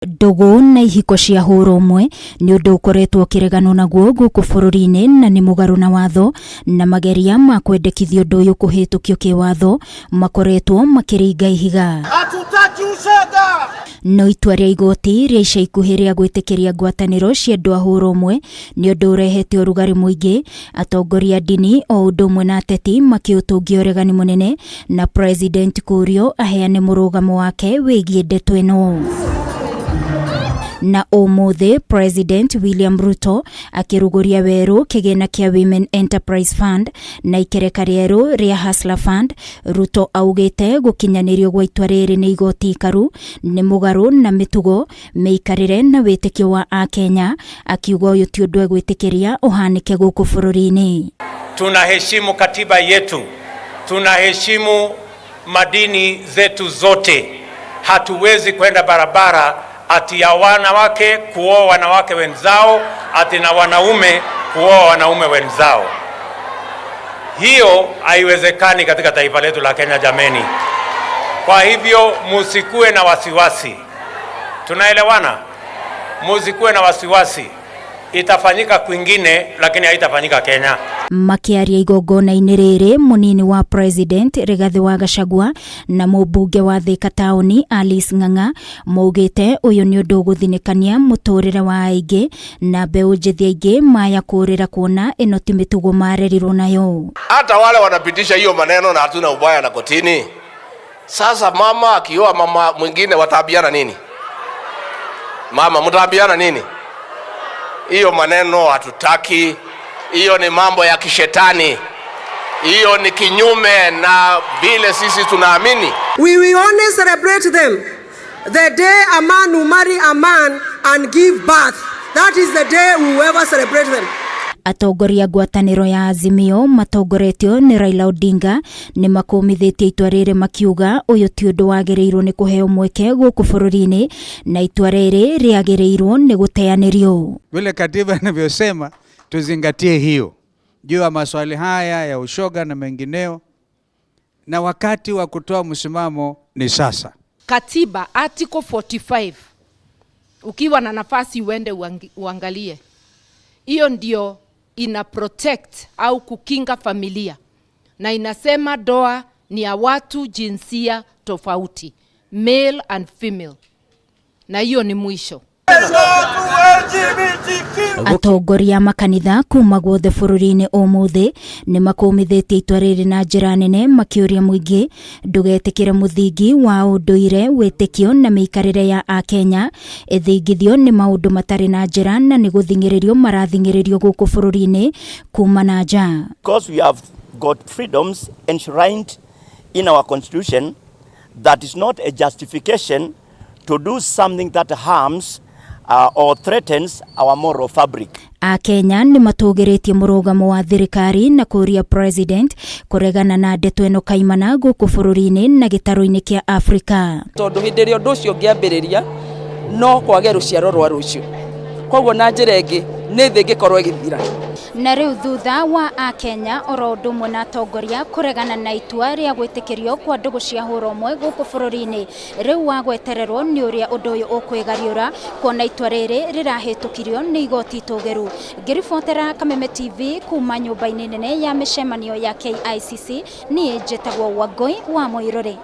Ndũgũ na ihiko cia hũra ũmwe nĩ ũndũ ũkoretwo ũkĩreganwo naguo gũkũ bũrũri-inĩ na nĩ mũgarũ na watho, na mageria ma kwendekithia ũndũ ũyũ kũhĩtũkio kĩwatho makoretwo makĩringa ihiga. Hatutaki ushoga. No itua rĩa igoti rĩa ica ikuhĩ rĩa gwĩtĩkĩria ngwatanĩro cia andũ a hũra ũmwe nĩ ũndũ ũrehete ũrugarĩ mũingĩ, atongoria a ndini o ũndũ ũmwe na ateti makĩũtũngia ũregani mũnene na President kũrio aheane mũrũgamo wake wĩgiĩ ndeto ĩno. Na ũmũthĩ President William Ruto akĩrugũria werũ kĩgĩna kĩa Women Enterprise Fund na ikereka rĩerũ rĩa Hustler Fund, Ruto augĩte gũkinyanĩrio gwa itua rĩrĩ nĩ igoti ikaru nĩ mũgarũ na mĩtugo, mĩikarĩre na wĩtĩkio wa Akenya, akiuga ũyũ ti ũndũ egwĩtĩkĩria ũhanĩke gũkũ bũrũri-inĩ. Tunaheshimu katiba yetu, tunaheshimu madini zetu zote. Hatuwezi kwenda barabara ati ya wanawake kuoa wanawake wenzao, ati na wanaume kuoa wanaume wenzao. Hiyo haiwezekani katika taifa letu la Kenya, jameni. Kwa hivyo musikue na wasiwasi, tunaelewana? Musikue na wasiwasi, itafanyika kwingine, lakini haitafanyika Kenya. Makĩaria igongona-inĩ rĩrĩ, mũnini wa President Rigathĩ wa Gachagua na mũmbunge wa Thika taũni Alice Ng'ang'a maugĩte ũyũ nĩ ũndũ ũgũthinĩkania mũtũrĩre wa aingĩ na mbeũ njĩthĩ aingĩ maya kũrĩra kuona ĩno ti mĩtugo marerirwo nayo. Hata wale wanapitisha hiyo maneno na hatuna ubaya na kotini. Sasa mama akioa mama mwingine wataambiana nini? Mama, mtaambiana nini? Hiyo maneno hatutaki. Hiyo ni mambo ya kishetani. Hiyo ni kinyume na vile sisi tunaamini. We will only celebrate them the day a man will marry a man and give birth. That is the day we will ever celebrate them. Atongoria ngwatanĩro ya Azimio matongoretio nĩ Raila Odinga nĩ makũmithĩtie itua rĩrĩ makiuga ũyũ ti ũndũ wagĩrĩirwo nĩ kũheo mweke gũkũ bũrũri-inĩ na itua rĩrĩ rĩagĩrĩirwo nĩ gũteanĩrio. Vile katiba inavyosema tuzingatie hiyo juu ya maswali haya ya ushoga na mengineo, na wakati wa kutoa msimamo ni sasa. Katiba article 45, ukiwa na nafasi uende uangalie, hiyo ndio ina protect au kukinga familia, na inasema ndoa ni ya watu jinsia tofauti, male and female, na hiyo ni mwisho. Atongoria a makanitha kuma guothe bũrũri-inĩ ũmũthĩ nĩ makũmithĩtie itua rĩrĩ na njĩra nene makĩũria mũingĩ ndũgetĩkĩre mũthingi wa ũndũire, wĩtĩkio na mĩikarĩre ya Akenya ĩthingithio nĩ maũndũ matarĩ na njĩra na nĩ gũthing'ĩrĩrio marathing'ĩrĩrio gũkũ bũrũri-inĩ kuma na nja. Because we have got freedoms enshrined in our constitution, that is not a justification to do something that harms or threatens our moral fabric. Akenya nĩ matũgĩrĩtie mũrũgamo wa thirikari na kũria President kũregana na ndeto ĩno kaimana gũkũ bũrũri-inĩ na gĩtarũ-inĩ kĩa Afrika. Tondũ hĩndĩ ĩrĩa ũndũ ũcio ũngĩambĩrĩria no kwage rũciaro rwa rũciũ, koguo na njĩra ĩngĩ nĩ thĩ ĩngĩkorwo ĩgĩthira. Na rĩu thutha wa Akenya oro ũndũ ũmwe na atongoria kũregana na itua rĩa gwĩtĩkĩrio kwa ndũgũ cia hũra ũmwe gũkũ bũrũri-inĩ, rĩu wa gwetererwo nĩ ũrĩa ũndũ ũyũ ũkwĩgariũra kuona itua rĩrĩ rĩrahĩtũkirio nĩ igoti itũgĩru. Ngĩribotera Kameme TV kuma nyũmba-inĩ nene ya mĩcemanio ya KICC, niĩ njĩtagwo Wangũi wa Mũirũrĩ.